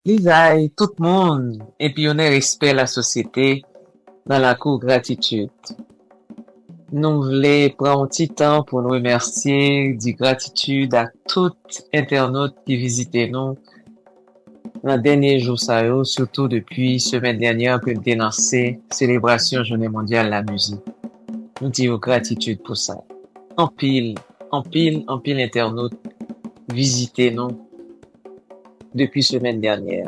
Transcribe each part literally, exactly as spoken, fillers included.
Lizay, tout moun, epi onè respè lasosyete nan lakou gratitid. Nou vle pran yon ti tan pou n remèsye, di gratitid a tout entènot ki vizite nou nan dènye jou sa yo, sitou depi semèn dènyè ke n te lanse selebrasyon Jounen Mondyal Lamizik. Nou di yo gratitid pou sa. Anpil, anpil, anpil entènot vizite nou depi semèn dènyè.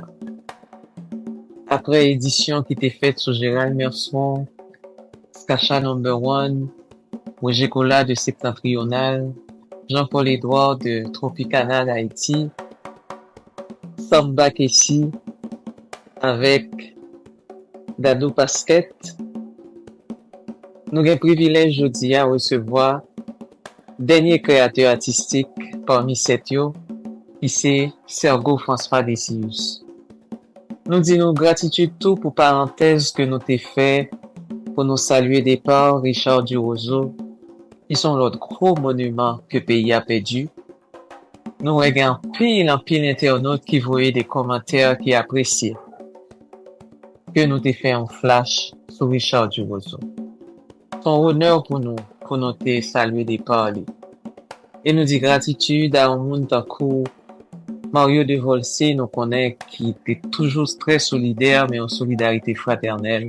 Apre edisyon ki te fèt sou Gérald Merson, Skacha Number One, Roger Colas de Septentrional, Jean-Paul Edouard de Tropicana d'Haïti, Samba Kessy avèk Dadou Pasquet, nou gen privilèj jodi a resevwa dènye kreyatè atistik pami sèt yo, ki se Sergo François Decius. Nou di nou gratitid tou pou parantèz ke nou te fè pou nou salye depa Richard Duroseau, ki se yon lòt gwo moniman ke peyi a pèdi. Nou wè gen anpil, anpil entènot ki voye de kòmantè ki apresye ke nou te fè yon flash sou Richard Duroseau. Se yon onè pou nou, pou nou te salye depa li. E nou di gratitid a yon moun tankou Mario Devolcy, nou konnen ki te toujou trè solidè, men yon solidarite fratènèl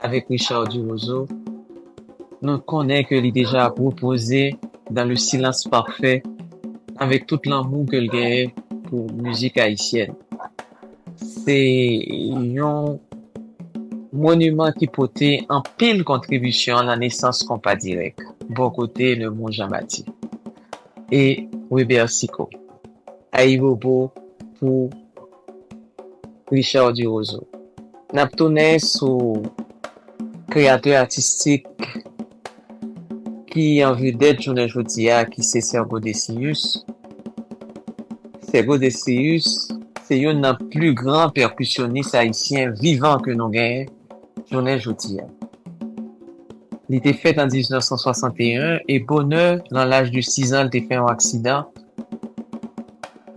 avèk Richard Duroseau. Nou konnen ke li deja repoze dans le silence parfait avèk tout lanmou ke l genyen pou mizik ayisyèn. Se yon moniman ki pote anpil kontribisyon nan nesans konpa dirèk, bò kote Nemou Jean Baptiste e Weber Sicot. Ayibobo pou Richard Duroseau. N ap tounen sou kreyatè atistik ki an vedèt jounen jodi a, ki se Sergo Decius. Sergo Decius se youn nan pli gran pèkisyonis ayisyen vivan ke nou genyen jounen jodi a. Li te fèt an diznèf san swasanteyen e bonè, nan laj de sis an, li te fè yon aksidan.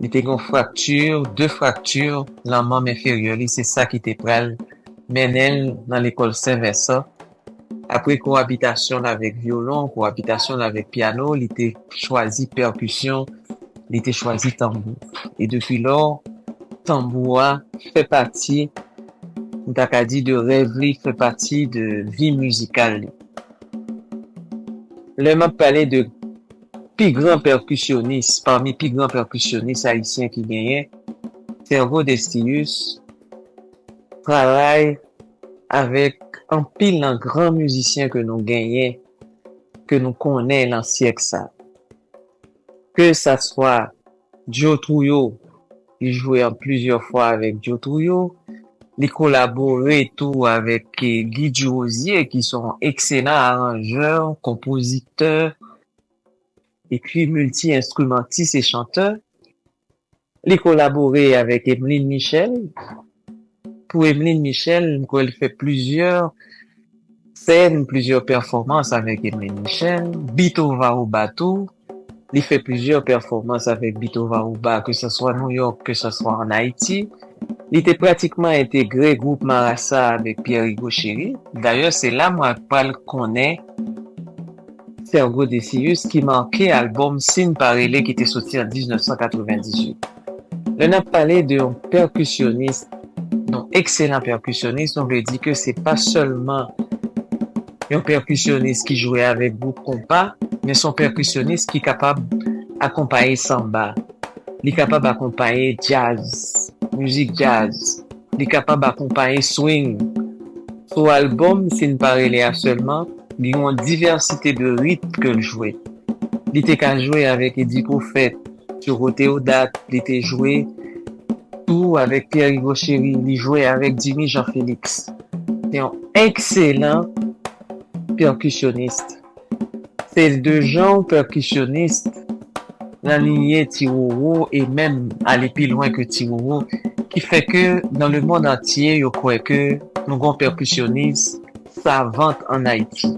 Li te gen yon frakti, de frakti nan manm enferyè li, se sa ki te pral mennen l nan lekòl Sen Vensan. Apre kowabitasyon l avèk vyolon, kowabitasyon l avèk pyano, li te chwazi pèkisyon, li te chwazi tanbou. E depi lò, tanbou a fè pati, m ta ka di, de rèv li, fè pati de vi mizikal li. Lè m ap pale de pi gran pèkisyonis, pami pi gran pèkisyonis ayisyen ki genyen, Sergo Decius travay avèk anpil nan gran mizisyen ke nou genyen, ke nou konnen nan syèk sa. Ke sa swa Joe Trouillot, li jwe an plizyè fwa avèk Joe Trouillot, li kolabore tou avèk, eh, Guy Durosier, ki se yon ekselan aranjè, konpozitè, epi milti-enstrimantis e chantè. Li kolabore avèk Emeline Michel. Pou Emeline Michel, m kwè li fè plizyè sèn, plizyè pèfòmans avèk Emeline Michel. Bitova Oba tou. Li fè plizyè pèfòmans avèk Bitova Oba, ke se swa Nouyòk, ke se swa ann Ayiti. Li te pratikman entegre gwoup Marasa avèk Pierre Rigaud Chéry. Dayè, se la mwen pral konnen Sergo Decius ki make albòm Si n pa rele ki te soti an diznèf san katrevendizuit. Lè n ap pale de yon pèkisyonis, yon ekselan pèkisyonis, nou vle di ke se pa sèlman yon pèkisyonis ki jwe avèk gwoup konpa, men se yon pèkisyonis ki kapab akonpaye sanba, li kapab akonpaye djaz, mizik djaz, li kapab akonpaye swing. Sou albòm Si n pa rele a sèlman, li gen yon divèsite de rit ke l jwe. Li te ka jwe avèk Eddy Prophète, Turbo Theodat, li te jwe tou avèk Pierre Rigaud Chéry, li jwe avèk Jimmy Jean Félix. Se yon ekselan pèkisyonis. Se de jan pèkisyonis nan linye Ti Roro e menm ale pi lwen ke Ti Roro, ki fè ke dans le monde entier, yo kwè ke nou gon pèkisyonis savant ann Ayiti.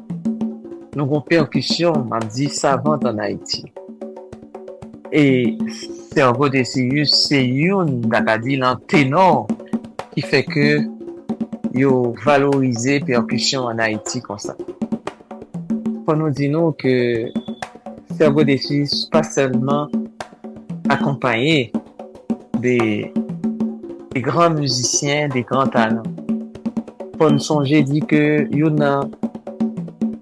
Nou gon pèkisyon, m ap di, savant ann Ayiti. E Sergo Decius se youn, m ta ka di, nan tenò ki fè ke yo valorize pèkisyon ann Ayiti konsa. Fò nou di nou ke Sergo Decius pa sèlman akonpaye de, de gran mizisyen, de gran talan. Fò n sonje di ke youn nan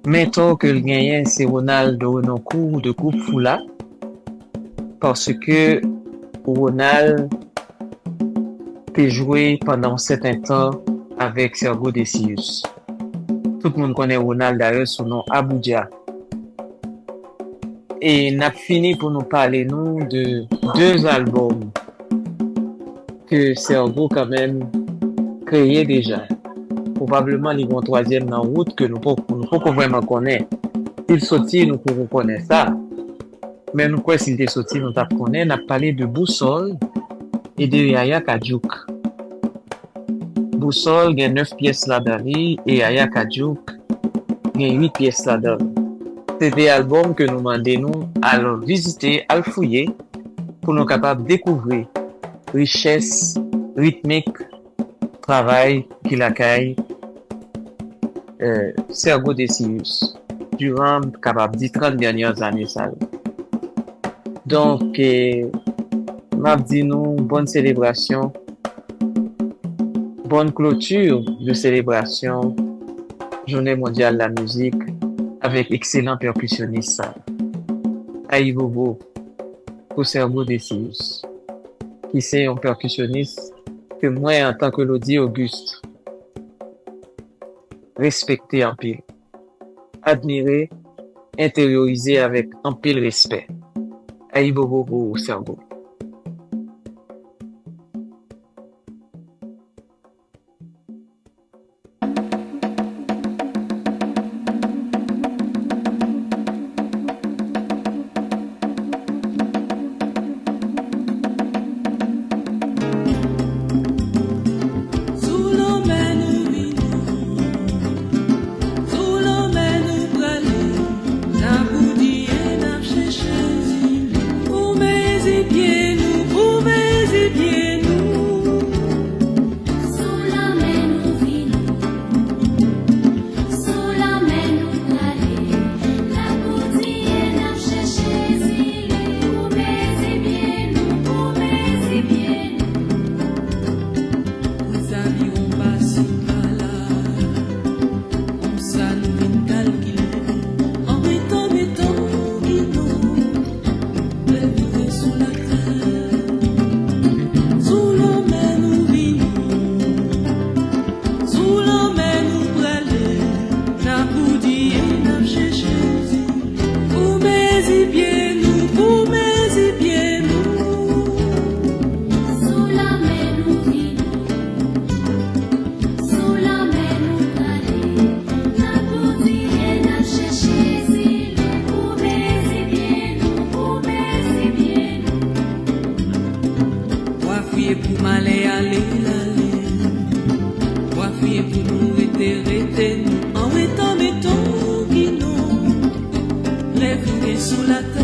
mentò ke l genyen se Ronald Renoncourt de gwoup Foula, paske Ronald te jwe pandan yon sèten tan avèk Sergo Decius. Tout moun konnen Ronald dayè sou non Aboudja. E n ap fini pou nou pale nou de de albòm ke Sergo kanmenm kreye deja. Pwobableman li gen yon twazyèm nan wout ke nou poko, nou poko vrèman konnen. Si l soti, nou poko konnen sa. Men nou kwè si l te soti, nou t ap konnen. N ap pale de Bousòl e de Yaya Kadjouk. Bousòl gen nèf pyès ladan li e Yaya Kadjouk gen uit pyès ladan l. Se de albòm ke nou mande nou al vizite, al fouye, pou nou kapab dekouvri richès ritmik travay ki lakay, euh, Sergo Decius, diran, m kapab di, trant dènyè ane sa yo. Donk, eh, m ap di nou bòn selebrasyon, bòn kloti de selebrasyon Jounen Mondyal Lamizik avèk ekselan pèkisyonis sa. Ayibobo pou Sergo Decius, ki se yon pèkisyonis ke mwen, antanke Lodi Auguste, respekte anpil, admire, enteryorize avèk anpil respè. Ayibobo pou ou, Sergo. Sou lanmè nou vini, sou lanmè nou prale, n ap boudye, n ap chèche zile. Pou mezi pye nou, pou mezi pye nou. Sou lanmè nou vini, sou lanmè nou prale, n ap boudye, n ap chèche zile. Pou mezi pye nou, pou mezi pye nou. Pou zaviwon pase pa la, konsa nou vin kalkile, an metan, metan ki nou lè vire sou latè. Sou lanmè nou vini, sou lanmè nou prale, n ap boudye, n ap chèche zile. Pou mezi pye nou, pou mezi pye nou. Sou lanmè nou vini, sou lanmè nou prale, n ap boudye, n ap chèche zile. Pou mezi pye nou, pou mezi pye nou. Bwa fouye pou malè ale, ale. Bwa fouye pou nou rete, rete nou. An wetan, metan ki nou lè vire sou latè.